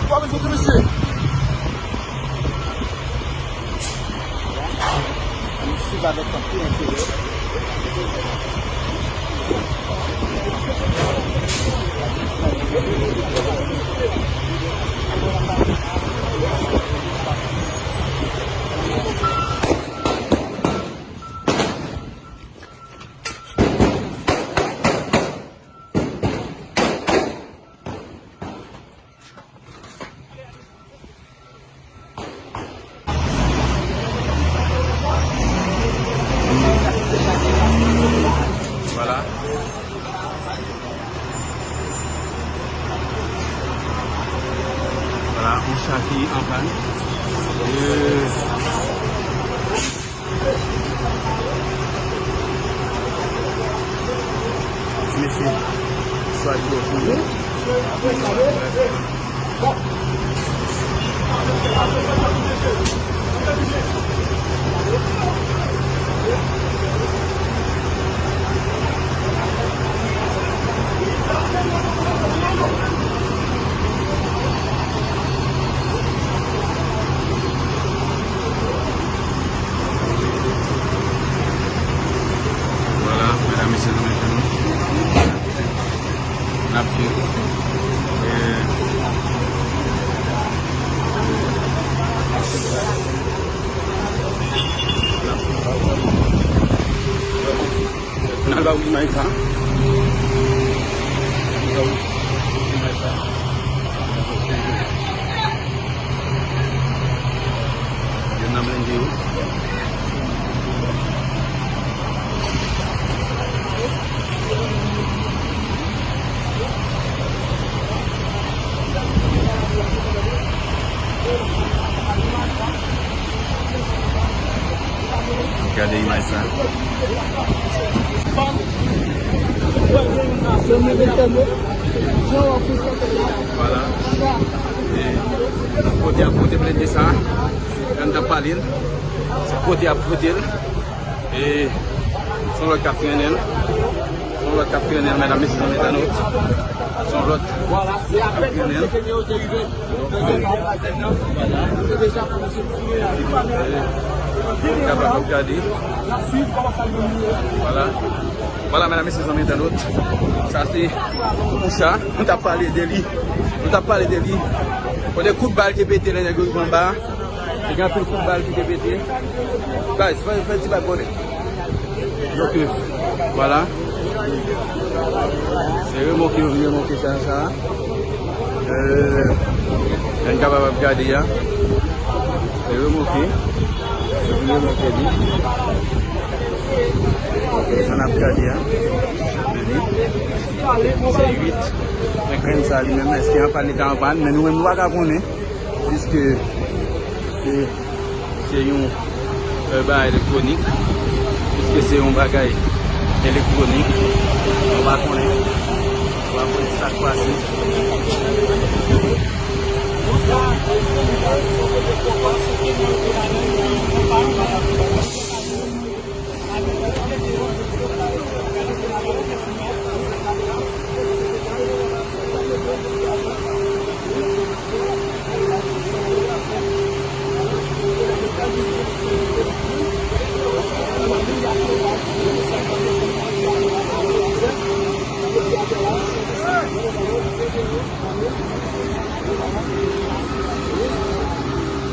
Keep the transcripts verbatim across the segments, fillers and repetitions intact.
Kwa mezi tou mesye. Ann swiv avèk anpil enterè. Vwala. Vwala, yon cha ki an pàn. Euh. Ti mesye, swa di bò pou yo. Vwala, medam, mesye, nou mete nou. N ap viv. E, n al ba w imaj sa. N al ba w imaj sa. Youn nan blende yo. Gade imaj sa. Vwala. E, kote ap pote blende sa. Jan n t ap pale l. Se kote ap pote l. E, se yon lòt k ap trennen l. Se yon lòt k ap trennen l, medam, mesye, zanmi entènot. Se yon lòt k ap trennen l. Kapab ap gade. Vwala. Vwala, medam, mesye, zanmi entènot. Sa se Moucha. Nou t ap pale de li. Nou t ap pale de li. Kote kout bal te pete lè nèg yo rive anba a. Te gen anpil kout bal ki te pete. Guys, fè, fè ti bal bonè. Donk, euh, vwala. Se remòke yo vin remòke cha sa. Euh, nou kapab ap gade a. Se remòke. Yo vin remòke li. Sa n ap gade a. Men li. Se uit. Men grenn sa li menm, èske an pàn li ta an pàn? Men nou menm nou pa ka konnen. Piske se Se yon, euh, bagay elektwonik. Piske se yon bagay elektwonik, nou pa konnen. Nou pa konnen sa k pase.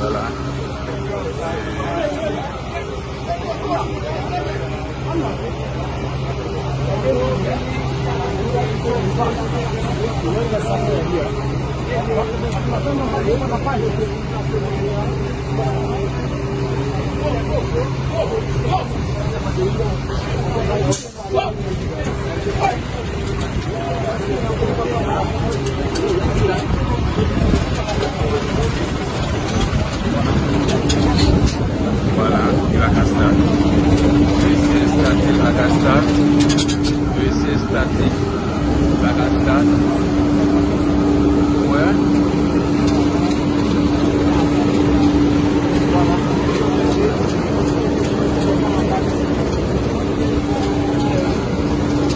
Vwala. Vwala, li pa ka start. Li eseye start, li pa ka start. Li eseye start, li pa ka start. Ou wè?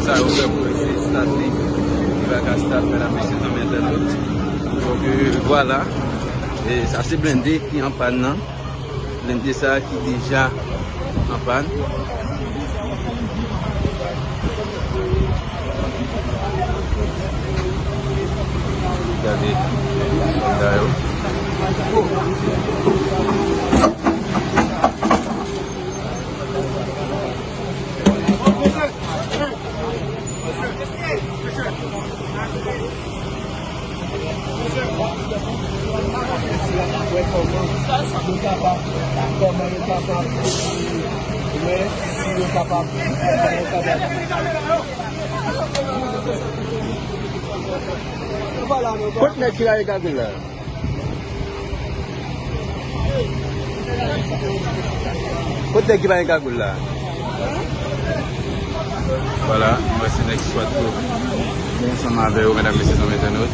Sa yo fè pou eseye start li. Li pa ka start, medam, mesye, zanmi. La, e sa se blende ki an pàn nan. Blende sa ki deja an pàn. Gade sòlda yo. Wè kòman yo kapab, kòman yo kapab, wè si yo kapab, kòman yo kapab. Kot nèg ki lage kagòl la? Kot nèg ki pa gen kagòl la? Vwala, mwen se nèg swat tou. Mwen ansanm avè yo, medam, mesye, zanmi entènot.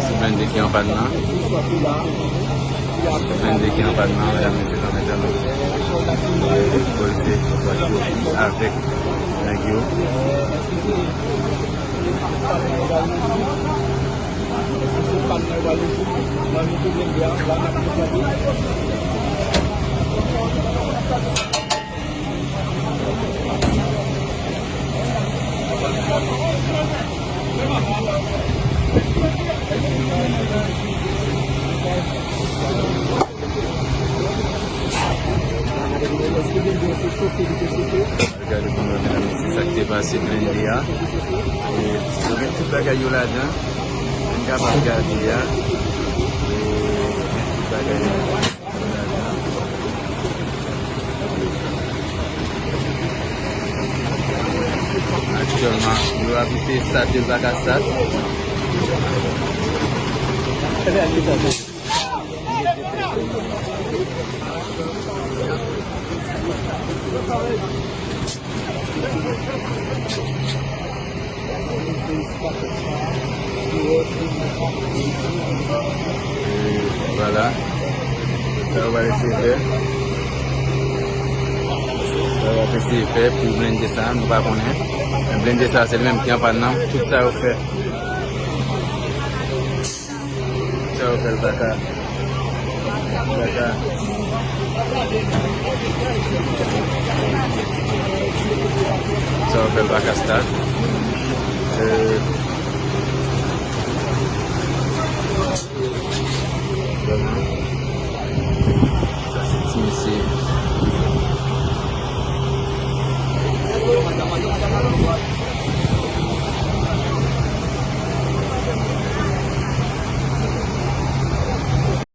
Se blende ki an pàn nan. Se blende ki an pàn nan, medam, mesye, zanmi entènot. Rekolte avèk nèg yo. Gade kòman, medam, se sa k te pase blende a. E, yo gen tout bagay yo ladan. Moun kapab gade a. E, gen tout bagay yo ladan. Aktyèlman, yo ap eseye stat, yo pa ka stat. Vwala. Sa yo pral eseye fè. Sa yo ap eseye fè pou blende sa, nou pa konnen. Men blende sa, se li menm ki an pàn nan. Tout sa yo fè. Sa yo fè l pa ka, pa ka. Sa yo fè l pa ka stat. Euh, sa se ti mesye.